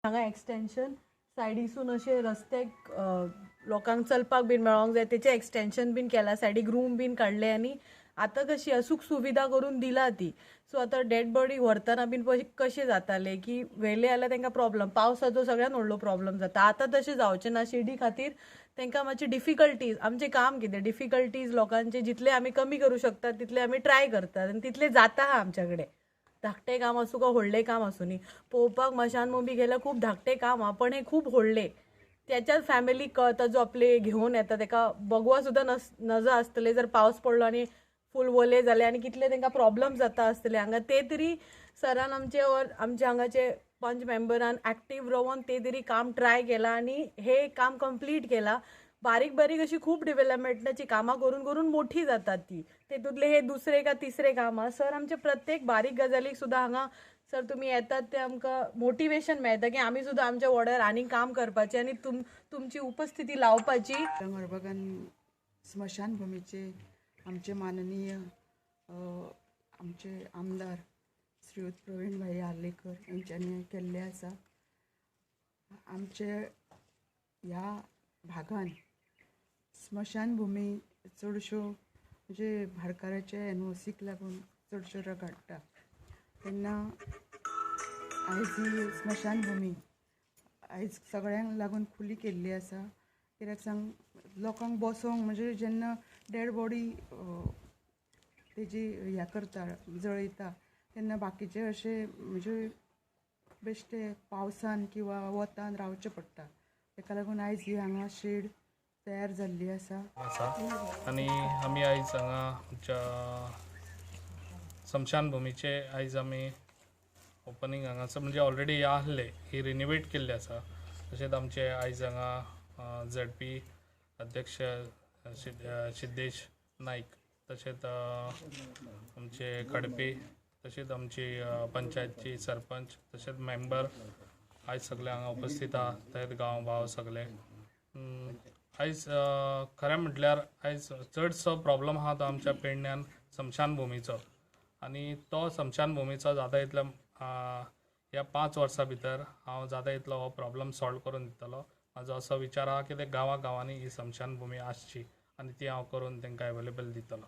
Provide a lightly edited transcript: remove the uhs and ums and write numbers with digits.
हांगा एक्सटेंशन सायडीसून अशें रस्त्याक लोकांक चलपाक बीन मेळोंक जाय तेचें एक्सटेंशन बीन केलां, सायडीक रूम बीन काडले आनी आतां कशी सुख सुविधा करून दिला ती. सो आतां डेड बॉडी व्हरतना बीन कशें जातालें की व्हेले जाल्यार तांकां प्रॉब्लम, पावसाचो सगळ्यान व्हडलो प्रॉब्लम जाता. आतां तशें जावचें ना. शेडी खातीर तांकां मातशी डिफिकल्टीज, आमचें काम कितें डिफिकल्टीज लोकांचे जितले आमी कमी करूं शकतात तितले आमी ट्राय करतात आनी तितले जाता आहा आमच्या कडेन. धाकटें काम आसूं काय व्हडलें काम आसूं न्ही, पळोवपाक मशानभुमी गेल्यार खूब धाकटें काम आहा पण हें खूब व्हडलें. त्याच्याच फॅमिलीक कळता जो आपले घेवन येता ताका बगवा सुद्दां नजो आसतलें जर पावस पडलो आनी फूल वले जाले आनी कितले तांकां प्रॉब्लम जाता आसतले हांगा. ते तरी सरान आमचे और आमचे हांगाचे पंच मेंबरान एक्टीव रावन ते तरी काम ट्राय केलां आनी हे काम कंप्लीट केलां. बारीक बारीक अशी खूब डिवेलपमेंटाची कामां करून करून मोठी जातात ती. तेतूंतले हे दुसरे का तिसरे काम आहा. सर आमचे प्रत्येक बारीक गजालीक सुद्दां हांगा सर तुमी येतात ते आमकां मोटिवेशन मेळटा की आमी सुद्दां आमच्या वॉर्डार आनी काम करपाचें आनी तुमची उपस्थिती लावपाची. डांगरबागान स्मशानभुमीचे आमचे माननीय आमचे आमदार श्रीयुत प्रवीण भाई आर्लेकर यांच्यानी केल्ले आसा. आमचे ह्या भागान स्मशानभुमी चडश्यो म्हणजे भाडकाराचे एनओसीक लागून चडश्यो रगाडटा तेन्ना आयज ही स्मशानभुमी आयज सगळ्यांक लागून खुली केल्ली आसा. कित्याक सांग, लोकांक बसोंक म्हणजे जेन्ना डेड बॉडी तेजी ह्या करता जळयता तेन्ना बाकीचे अशे म्हणजे बेश्टे पावसान किंवा वतान रावचें पडटा. ताका लागून आयज ही हांगा शेड तयार जाल्ली आसा. आनी आमी आयज हांगा आमच्या स्मशानभुमीचे आयज आमी ओपनींग हांगासर म्हणजे ऑलरेडी ह्या आहले ही रिनोवेट केल्ली आसा. तशेंच आमचे आयज हांगा झेडपी अध्यक्ष सिद्धेश नायक, तशेंच आमचे खडपे, तशेंच आमची पंचायतची सरपंच, तशेंच मेंबर आयज सगळे हांगा उपस्थित आहा. तशेंच गांव भाव सगळे आयज खरें म्हटल्यार आयज चडसो प्रॉब्लम आहा तो आमच्या पेडण्यान स्मशानभुमीचो आनी तो स्मशानभुमीचो जाता इतलो ह्या 5 वर्सां भितर हांव जाता इतलो हो प्रॉब्लम सॉल्व करून दितलो. म्हाजो असो विचार आहा की ते गांवा गांवांनी ही स्मशानभुमी आसची आनी ती हांव करून तांकां एवेलेबल दितलो.